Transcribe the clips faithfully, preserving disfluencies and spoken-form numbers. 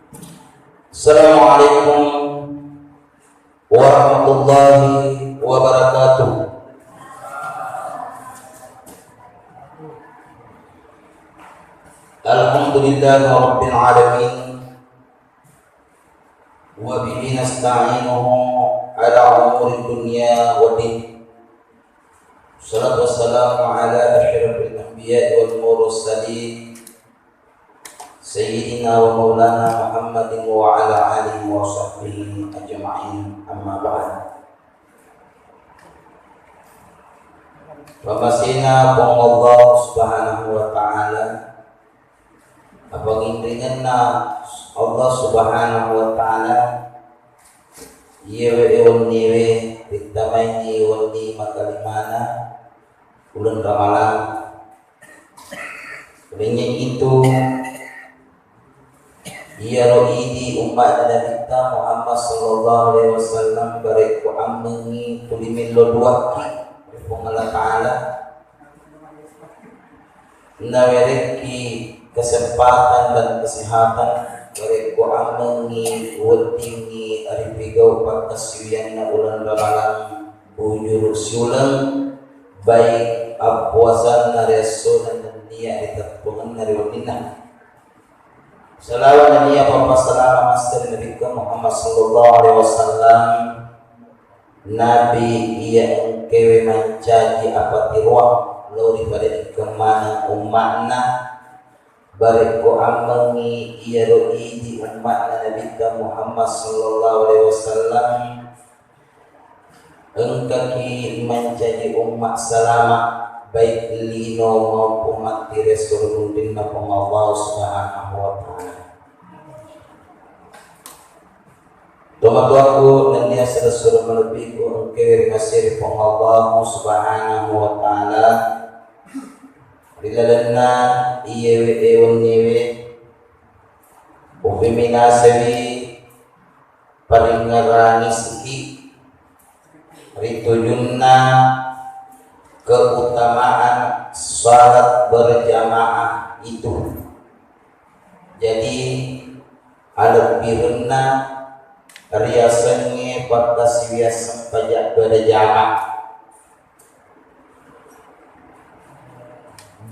Assalamualaikum warahmatullahi wabarakatuh. Alhamdulillahi rabbil alamin. Wa bihi nasta'inuhu ala umuri dunya wa din. Salatu wassalamu ala asyrafil anbiya'i wal mursalin, sayyidina wa maulana Muhammadin wa ala alihi wa sahbihi ajma'in, amma ba'd. Pamasena Puang Allah Subhanahu wa Ta'ala, apanginringenna Allah Subhanahu wa Ta'ala, iyewe wenniwe rittamaini wenni makalimana uleng Ramalang. Laingnge itu, iyaro idi ummat Nabitta Muhammad sallallahu alaihi wasallam, barekko ammengngi tuli mello duakki ri Puang Allah Ta'ala, nawerekki kesempatan dan kesehatan, barekko ammengngi weddingngi ripigau pakkasiwianna uleng Ramalang bujuru siuleng, baik appuasanna ri essona nennia ri teppungenna ri wenninna. Salawa nennia pappasalama masseng Nabitta Muhammad sallallahu alaihi wasallam, Nabi iya engkewe mancaji apatiroang lao ri pada ikkeng maneng umma'na, barekko ammengngi iyaro idi umma'na Nabitta Muhammad sallallahu alaihi wasallam, engkaki mancaji umma salama, baik lino maupun matti ri esso ri munrinna Puang Allah Subhanahu wa Ta'ala. Tomatoakku nennia silessureng malebbiku engkae ri masiri Puang Allah Subhanahu wa Ta'ala, ri lalenna iyewe ewenniwe upimminasewi paringngerang siki ri tujunna keutamaan salat berjamaah itu. Jadi, alebbirenna riasengnge pakkasiwiang sempajang berjamaah.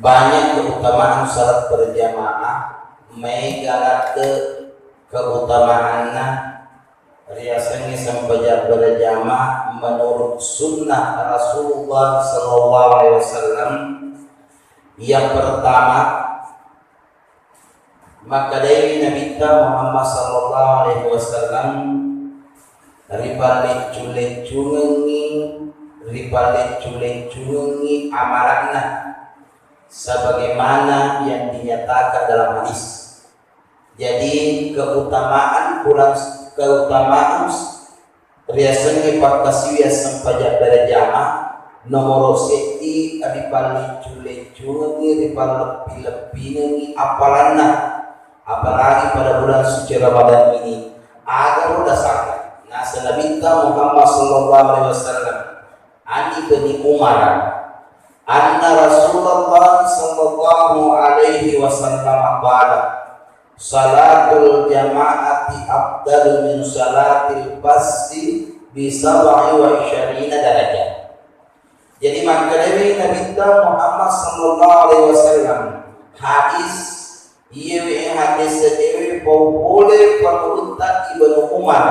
Banyak keutamaan salat berjamaah, maega ladde keutamaanna riasengnge sempajang berjamaah menurut sunnah Rasulullah sallallahu alaihi wasallam. Yang pertama, makkedai Nabitta Muhammad sallallahu alaihi wasallam, ripalleccu-leccungengngi, ripalleccu-leccungengngi amala'na sebagaimana yang dinyatakan dalam hadis. Jadi, keutamaan bulan, keutamaan riasengnge pakkasiwiang sempajang berjamaah, nomoro seddi ripalleccu-leccungengngi, ripalleppi-leppingengngi apalanna, apalagi pada bulan suci Ramadan ini. Agaro dasarna? Naseng Nabitta Muhammad sallallahu alaihi wasallam, Ani Ibni Umar, anna Rasulullah sallallahu alaihi wasallam qala, "Salatul jama'ati afdalu min salatil fazzi bi sab'i wa isyrina darajah." Jadi, makkedai Nabitta Muhammad sallallahu alaihi wasallam, hadis Iyewe hadis ewe pau pole penurutta Ibnu Umar,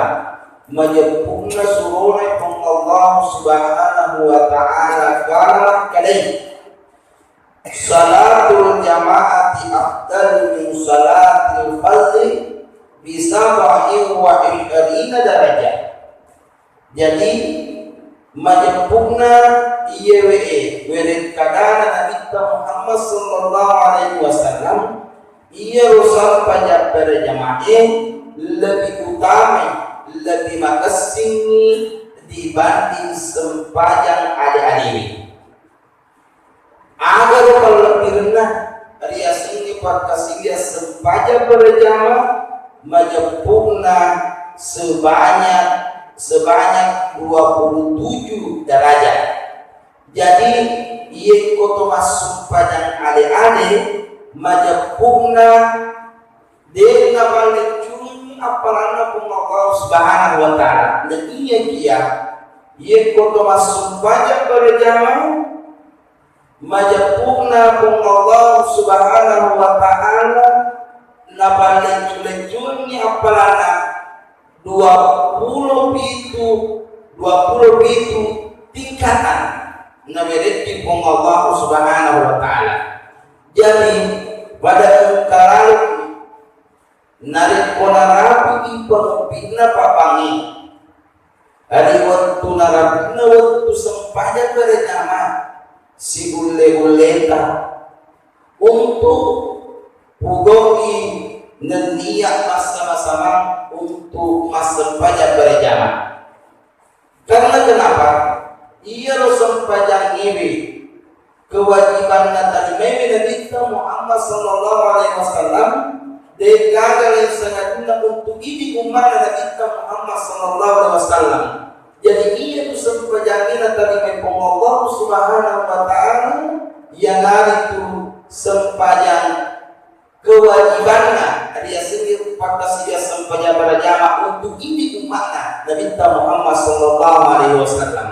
majeppunna surona Puang Allah Subhanahu wa Ta'ala, kala makkedai, "Salatul jama'ati afdalu min salatil fardhi bi sab'in wa isyrina darajah." Jadi, majeppunna iyewe e, werekkadana Nabitta Muhammad sallallahu alaihi wasallam, iyaro sempajang berjamae lebih utamai, lebih makessingngi dibanding sempajang ade-adewe. Agaro pallebbirenna riasengnge pakkasiwiang sempajang berjamaah, majeppunna sebanyak, sebanyak dua puluh tujuh derajat. Jadi, iyekko to massumpajang ale-ale, majeppunna de' napalleccungi appalanna Puang Allah Subhanahu wa Ta'ala. Na iya kia, yekko to massumpajang berjamaah, majeppu'na Puang Allah Subhanahu wa Ta'ala, napaleccu-leccunni appalanna dua puluh pitu, dua puluh pitu tingkatan nawerekki Puang Allah Subhanahu wa Ta'ala. Jadi, pada engka laleng narekko narapi'i panguppi'na papangnge, ri wettu narapi'na wettu sempajang berjamaah, siulle-ulleta untuk pugau'i nennia massama-sama untuk massempajang berjamaah. Karena kenapa? Iyaro sempajangngewe kewajibanna tarimaiwi Nabitta Muhammad sallallahu alaihi wasallam, degaga lain sangadinna untuk idi ummana Nabitta Muhammad sallallahu alaihi wasallam. Jadi, iyatu sempajangnge natarimai Puang Allah Subhanahu wa Ta'ala, iyanaritu sempajang kewajibanna riasengnge pakkasiwiang sempajang berjamaah untuk idi umma'na Nabitta Muhammad sallallahu alaihi wasallam.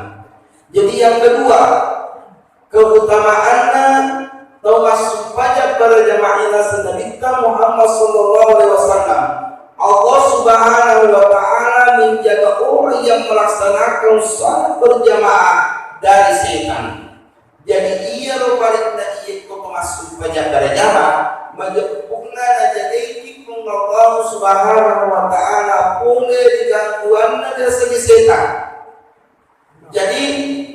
Jadi, yang kedua, keutamaanna tau massumpajang berjamaah naseng Nabitta Muhammad sallallahu alaihi wasallam. Allah Subhanahu wa Ta'ala menjaga orang yang melaksanakan salat berjamaah dari setan. Jadi, iyaro parinna iyekko massumpajang berjamaah, majeppu'na najagaiki Puang Allah Subhanahu wa Ta'ala pole ri gangguanna riasengnge setan. Jadi,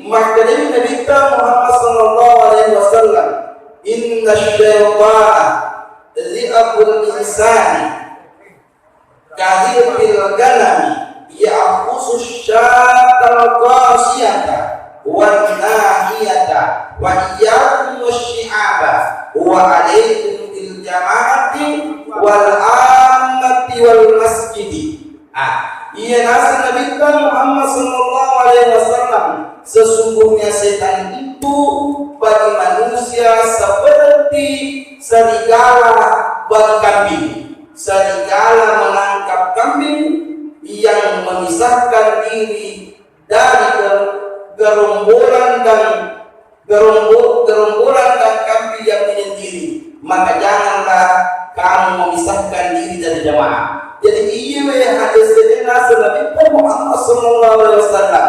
makkedai Nabitta Muhammad sallallahu alaihi wasallam, "Inna syaitana li'abul insani kadhirbil ghanami ya'khudhu syatal qasiyata wan nahiyata wa iyyakum wasyi'aba wa alaikum bil jama'ati wal ammati wal masjidi." Ah, iya naseng Nabitta Muhammad sallallahu alaihi wasallam, sesungguhnya setan itu bagi manusia seperti serigala bagi kambing. Serigala menangkap kambing yang memisahkan diri dari ger-, gerombolan dan gerombo-, gerombolan dan kambing yang menyendiri, maka janganlah kamu memisahkan diri dari jamaah. Jadi, iyawe hadis ini naseng Nabi Muhammad sallallahu alaihi wasallam.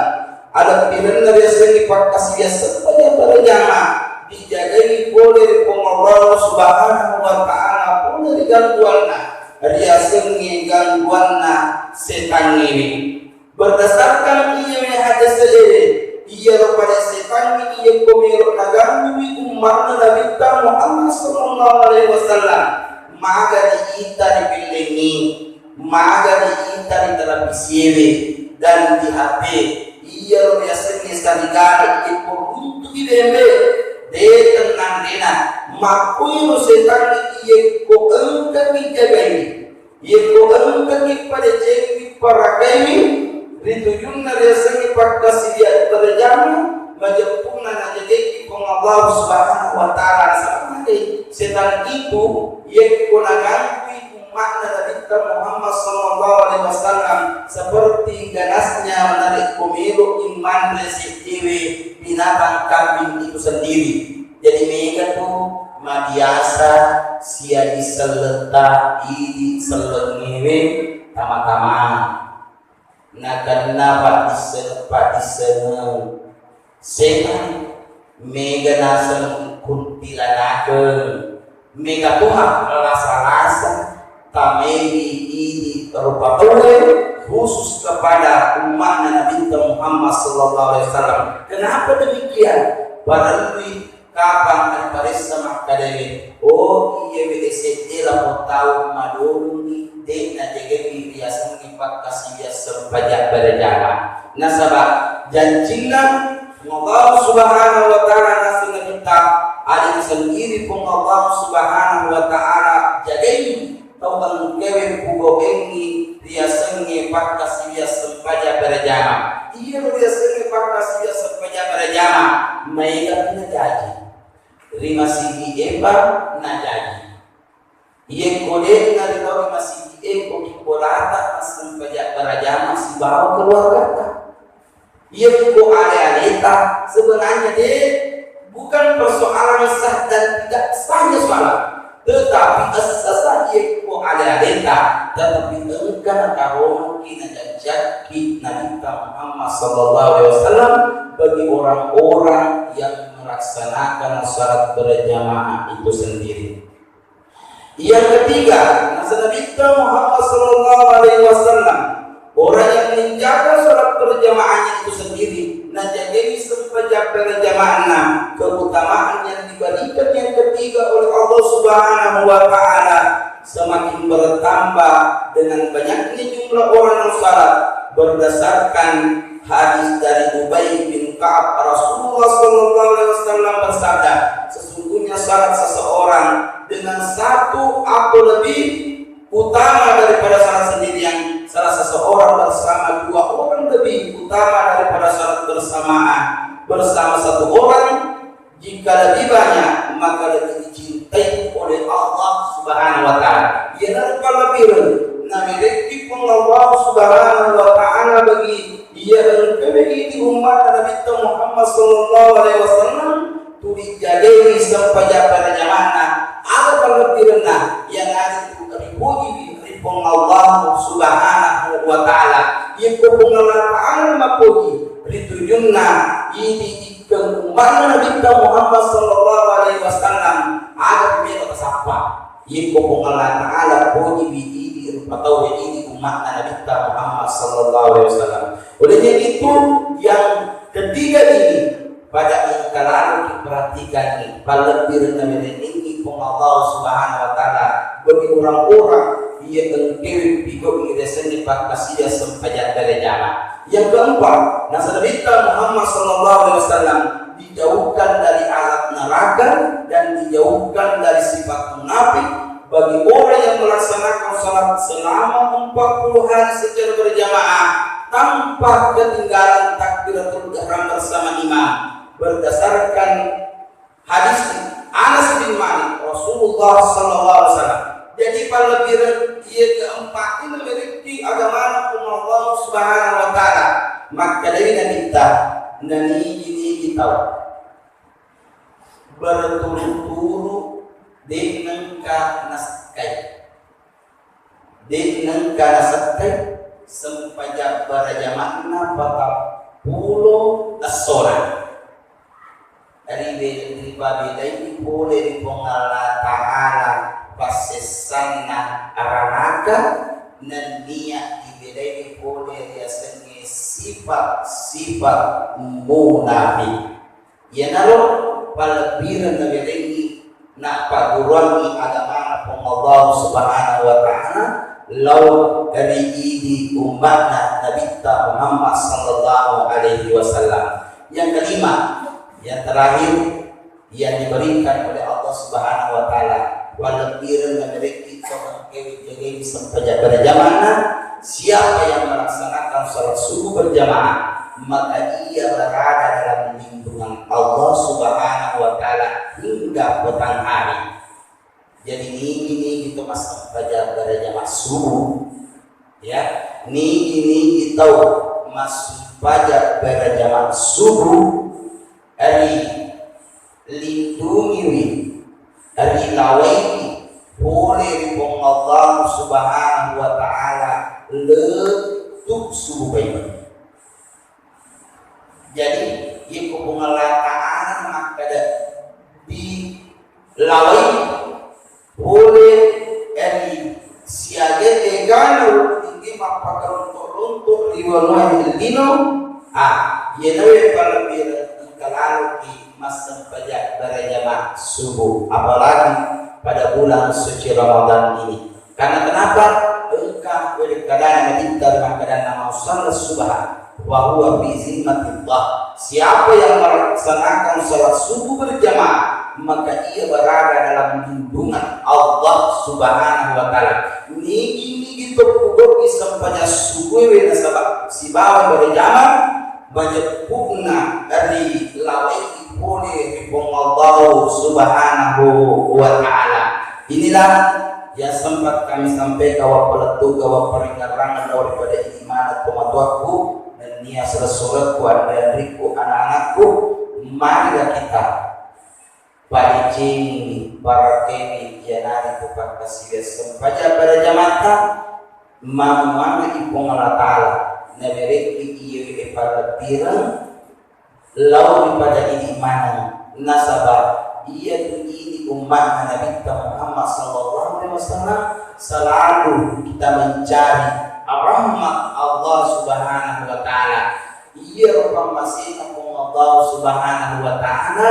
Ada pirenna riasengnge pakkasiwiang sempajang berjamaah, dijagai pole ri Puang Allah Subhanahu wa Ta'ala pole ri gangguanna, riasengnge gangguanna setangnge. Berdasarkan iyawe hadis ini, iyaro pada setangnge iyekko melo naganggui umma'na Nabitta Muhammad sallallahu alaihi wasallam, maga diita ri pellengnge, maga diita ri televisiwe dan di H P. Iyaro riasengnge serigala iyekko runtu'i bembe, de tennang dena. Makkuiro setangnge iyekko engkaki jagai. Yekko engkaki padecengi parakaiwi ri tujunna riasengnge pakkasiwiang berjamaah, majeppunna najagaiki Puang Allah Subhanahu wa Ta'ala. Nasaba magai setan itu, yekko naganggui umma'na Nabitta Muhammad sallallahu alaihi wasallam, seperti ganasnya narekko melo'i manre seddewe binatang kambing itu sendiri. Jadi, mega tu mabiasa siaji selletta idi sellengngewe tama-tamang. Nakenna paddisseng-, paddissengeng setan, mega naseng kuntilanakeng, mega toha lasa-lasa, tamaiwi idi rupa tauwe khusus kepada umma'na Nabitta Muhammad sallallahu alaihi wasallam. Kenapa demikian? Parellui kapang riparessa makkedae, oh, iyawe sedde lapong tau madolungi, de najagai riasengnge pakkasiwiang sempajang berjamaah. Nasaba jancinna Allah Subhanahu wa Ta'ala naseng Nabitta, aleng sendiri Puang Allah Subhanahu wa Ta'ala jagai tau engkawe pugauengngi riasengnge pakkasiwiang sempajang berjamaah. Iyaro riasengnge pakkasiwiang sempajang berjamaah, maega najaji. Ri masigi epa najaji. Iyekko de'na ri tau ri masigi e, ko kibbo rata massempajang berjamaah sibawa keluargata. Iya ko ale-aleta sebenarnya de bukan persoalan sah dan tidak sahnya salat, tetapi essa sah iya ko ale-aleta, tetapi engka natarongki najancakki Nabitta Muhammad sallallahu alaihi wasallam bagi orang-orang yang melaksanakan salat berjamaah itu sendiri. Yang ketiga, nasa Nabitta Muhammad sallallahu alaihi wasallam, orang yang menjaga salat berjamaahnya itu sendiri, najagai sempajang berjamaahna, keutamaan yang diberikan yang ketiga oleh Allah Subhanahu wa Ta'ala semakin bertambah dengan banyaknya jumlah orang yang salat berdasarkan hadis dari Ubay bin Ka'ab, Rasulullah sallallahu alaihi wasallam bersabda, sesungguhnya salat seseorang dengan satu atau lebih utama daripada salat sendirian, salat seseorang bersama dua orang lebih utama daripada salat bersamaan bersama satu orang. Jika lebih banyak, maka lebih dicintai oleh Allah Subhanahu wa Ta'ala. Iyanaro pallebbirenna nawerekki Puang Allah Subhanahu wa Ta'ala bagi iya engkae idi ummatta Nabitta Muhammad sallallahu alaihi wasallam, tuli jagai sempajang berjamaahna. Aga pallebbirenna? Iyanaritu ripojiwi ri Puang Allah Subhanahu wa Ta'ala. Iyako Puang Allah Ta'ala mapoji ri tujunna idi Kengumpanna Nabitta Muhammad sallallahu alaihi wasallam, aga melo tasappa. Yekko Puang Allah Ta'ala poji wi idi rupa tau wi idi ummatna Nabitta Muhammad sallallahu alaihi wasallam. Olehnya itu, yang ketiga ini pada engka lalo kiperhatikan ni, pallebbirenna merenni Puang Allah Subhanahu wa Ta'ala bagi orang-orang iya engkewe pigau iresenni pakkasidia sempajang berjamaah. Yang keempat, nasa Nabitta Muhammad sallallahu alaihi wasallam dijauhkan dari azab neraka dan dijauhkan dari sifat munafik bagi orang yang melaksanakan salat selama empat puluh hari secara berjamaah tanpa ketinggalan takbiratul ihram bersama imam. Berdasarkan hadis Anas bin Malik, Rasulullah sallallahu alaihi wasallam. Jadi, pallebbirenna iya keempat ini memiliki agamana Puang Allah Subhanahu wa Ta'ala. Makkedai Nabitta, nanigi-nigi tau berturut-turut de nengka nasekkai. De nengka nasekkai sempajang berjamaahna patappulo essona. Ribe-, ripabedai pole ri Puang Allah Ta'ala passessanna aranaka, nennia ribedai pole riasengnge sifat-sifat munafik. Iyanaro palebbireng nawerengngi nappagguruangngi agamana Puang Allah Subhanahu wa Ta'ala lao ri idi ummatna Nabitta Muhammad sallallahu alaihi wasallam. Yang kelima, yang terakhir, yang diberikan oleh Allah Subhanahu wa Ta'ala, palebbireng nawerekki to engkewe jagai sempajang berjamaahna, siapa yang melaksanakan salat subuh berjamaah, maka ia berada dalam lindungan Allah Subhanahu wa Ta'ala hingga petang hari. Jadi, nigi-nigi to massempajang berjamaah subuh, ya, nigi-nigi tau massempajang berjamaah subuh, ri lindungiwi, rilawaiwi pole ri Puang Allah Subhanahu wa Ta'ala lettu subuh paimeng. Jadi, iko Puang Allah Ta'ala makkeda dilawai pole ri siaga egana wedding mappakaronto-ronto ri wanuae lino, ah, iyenawe palebbireng engka laloki massempajang berjamaah subuh, apalagi pada bulan suci Ramadan ini. Karena kenapa? Engka wedding kadana Nabitta ri makkadanna, "Man shalla subha wa huwa fi zimmatillah." Siapa yang melaksanakan salat subuh berjamaah, maka ia berada dalam lindungan Allah Subhanahu wa Ta'ala. Nigi-nigi to pugau'i sempajang subuh we nasaba sibawa berjamaah, majeppu'na rilawai pole ri Puang Allah Subhanahu wa Ta'ala. Inilah Yang sempat kami sampaikan, wappalettuga, wapparingerrangeng lao ri pada idi maneng tomatoakku nennia selessurekku, anre-anrikku, anak-anakku, marilah kita padecengi, parakeni, iyanaritu pakkasiwiang sempajang pada jamatta. Mamuame'i Puang Allah Ta'ala, naberekki iyewe pallebbireng lao ri pada idi maneng, nasaba iyatu idi umma'na Nabitta Muhammad sallallahu alaihi wasallam, selalu kita mencari rahmat Allah Subhanahu wa Ta'ala. Iyaro pammasena Puang Allah Subhanahu wa Ta'ala,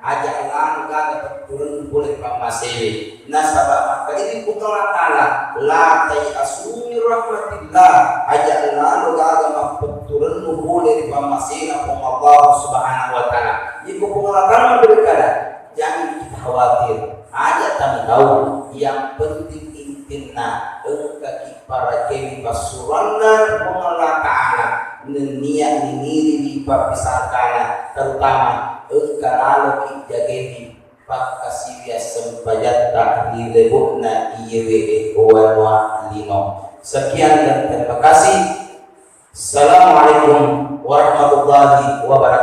aja lalo gaga petturennu pole pammasewe. Nasaba makkeda Puang Allah Ta'ala, "La tai'asu min rahmatillah," aja lalo gaga mappetturennu pole ri pammasena Puang Allah Subhanahu wa Ta'ala. Iko Puang Allah Ta'ala makkeda, jangan kita khawatir, aja tami tau, yang penting intinna engkaki parakewi passuroanna Puang Allah Ta'ala, nennia niniriwi pappisangkana, terutama engka laloki jagewi pakkasiwiang sempajatta ri lebo'na iyewe wanua lino. Sekian dan terima kasih. Assalamualaikum warahmatullahi wabarakatuh.